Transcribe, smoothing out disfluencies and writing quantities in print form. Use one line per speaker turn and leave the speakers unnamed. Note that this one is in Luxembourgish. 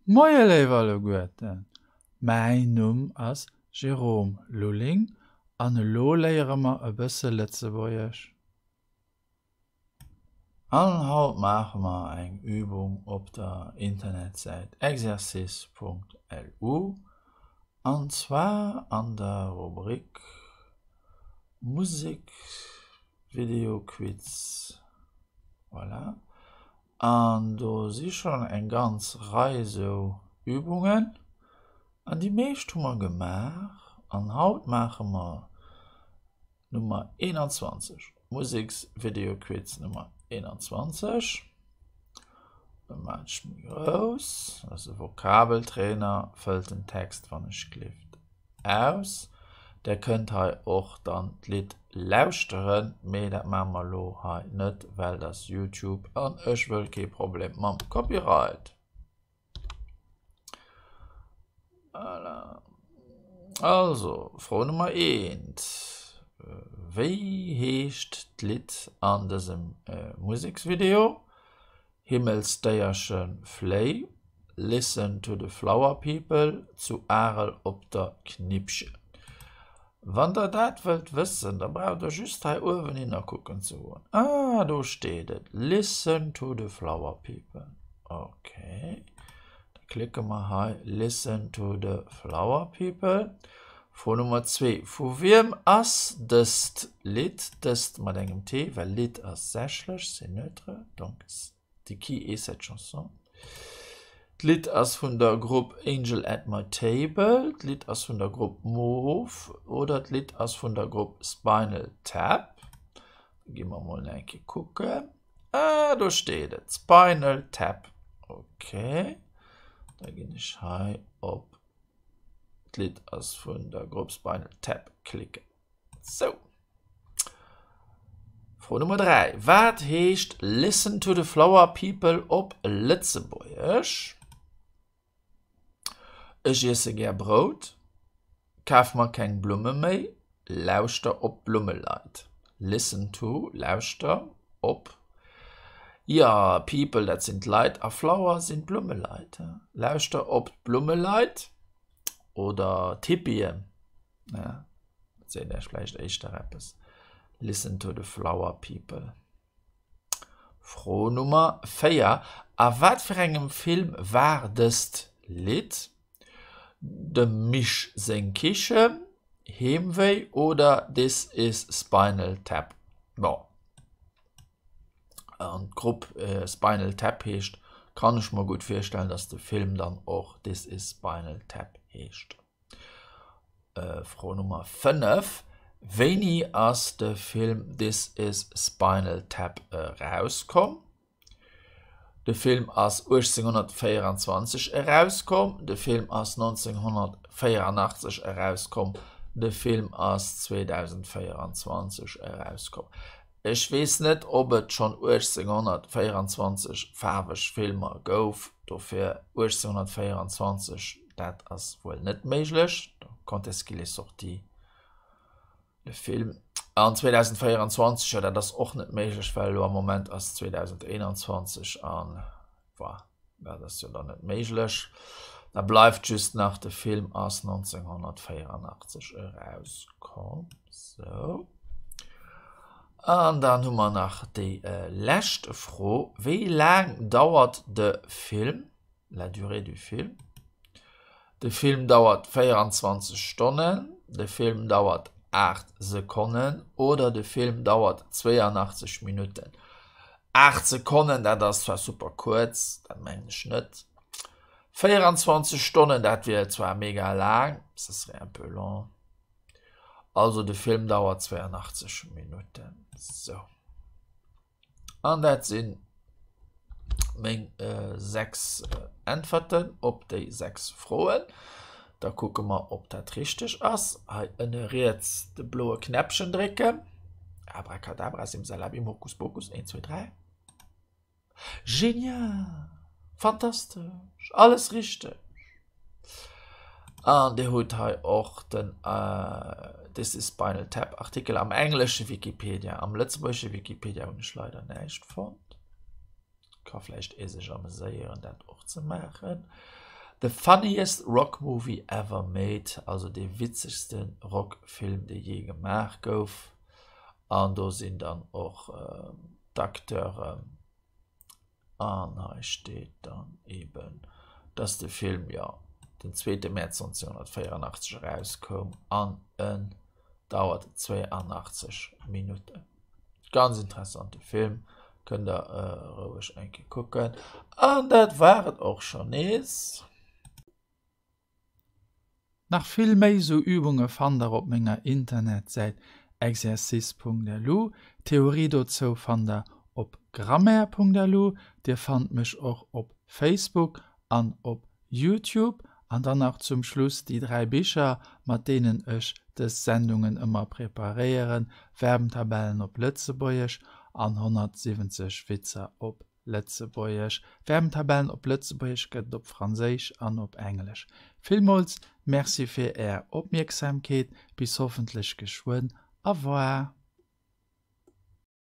Moie léif alleguerten, mäin Numm ass Jérôme Lulling an elo léiere mer e bësse Lëtzebuergesch. An haut maache mer eng Übung op der Internetsäit exercice.lu an zwar an der Rubrik Musek, Video, Quiz. Voilà. An do si schonn eng ganz Rei esou Übungen. An déi meescht hu mer gemaach. An haut maache mer Nummer 21, Museksvideoquiz Nummer 21. Da maachen ech méi grouss. Dat ass e Vokabeltrainer, fëllt den Text wann ech gleeft aus. Der kënnt hei och dann d'Lidd lauschteren, mee dat maache mer elo hei net, well dat ass Youtube an ech wëll kee Problem mam Copyright. Voilà. Also, Fro Nummer eent, Wéi heescht d'Lidd an dësem Museksvideo? Himmelsdéierche fléi, Listen to the flower people, zu Arel op der Knippchen. Wann der dat wëllt wëssen, da braucht der just hei uewen hinner kucken ze goen. Ah, do steet et, Listen to the flower people. Ok, da klicke mer hei Listen to the flower people. Fro Nummer zwee, Vu wiem ass dëst Lidd? Dëst mat engem T, well Lidd ass sächlech, c'est neutre, donc de qui est cette chanson? D'Lidd ass vun der Grupp Angel at my table, d'Lidd ass vun der Grupp Moof oder d'Lidd ass vun der Grupp Spinal Tap. Da gi mer mol eng Kéier kucken. Ah, do steet et, Spinal Tap. Ok, da ginn ech hei op D'Lidd ass vun der Grupp Spinal Tap. Klicken. Sou. Fro Nummer 3. Wat heescht Listen to the Flower People op Lëtzebuergesch? Ech iesse gär Brout. Kaf mer keng Blumme méi. Lauschter op d'Blummeleit. Listen to, lauschter op. Jo, people, dat sinn d'Leit a flower sinn d'Blummeleit. Lauschter op d'Blummeleit oder d'Hippien. Ja, dat seet Iech vläicht éischter eppes. Listen to the flower people. Fro Nummer 4, A wat fir engem Film war dëst Lidd? Dem Misch seng Kichen, Heemwéi oder This is Spinal Tap? Bon, an d'Grupp Spinal Tap heescht, kann ech mer gutt virstellen, dass de Film dann och This is Spinal Tap heescht. Fro Nummer 5, Wéini ass de Film This is Spinal Tap erauskomm? De Film ass 1824 erauskomm. De Film ass 1984 erauskomm. De Film ass 2024 erauskomm. Ech weess net, ob et schonn 1824 faarweg Filmer gouf, dofir 1824, dat ass wuel net méiglech. Quand est-ce qu'il est sorti? Le Film an 2024, jo dat ass och net méiglech, well elo am Moment ass 2021 an voilà, dat ass jo dann net méiglech. Da bleift just nach de Film ass 1984 erauskomm. Sou. An dann hu mer nach déi lescht Fro, Wéi laang dauert de Film? La durée du film. De Film dauert 24 Stonnen, de Film dauert 8 Sekonnen oder de Film dauert 82 Minutten. 8 Sekonnen, dat ass zwar super kuerz, dat mengen ech net. 24 Stonnen, dat wier zwar mega laang, ce serait un peu long. Also de Film dauert 82 Minutten. Sou. An dat sinn meng 6 Äntwerten op déi 6 Froen. Da kucke mer, ob dat richteg ass. Hei ënne riets de bloe Knäppchen drécken. Abracadabra, simsalabim, hokuspokus, 1, 2, 3. Genial! Fantastesch! Alles richteg! An Dir hutt hei och den This is Spinal Tap Artikel am englesche Wikipedia. Am lëtzebuergesche Wikipedia hunn ech leider näischt fonnt. Ka vläicht ee sech ameséieren, dat och ze maachen. The funniest rock movie ever made, also dee witzegste Rockfilm, dee jee gemaach gouf. An do sinn dann och d'Acteuren. An hei steet dann eben, dass de Film jo den zweete Mäerz 1984 erauskoum an en dauert 82 Minutten. Ganz interessante Film, kënnt der roueg eng Kéier kucken. An dat war et och schonn nees. Nach vill méi sou Übunge fannt der op menger Internetsäit exercice.lu. D'Theorie dozou fannt der op grammaire.lu. Dir fannt mech och op Facebook an op Youtube. An dann nach zum Schluss déi 3 Bicher, mat deenen ech dës Sendungen ëmmer preparéieren, Verbentabellen op Lëtzebuergesch an 170 Witzer op Lëtzebuergesch. Verbentabellen op Lëtzebuergesch gëtt et op Franséisch an op Englesch. Villmools Merci fir Är Opmierksamkeet. Bis hoffentlech geschwënn. Au revoir.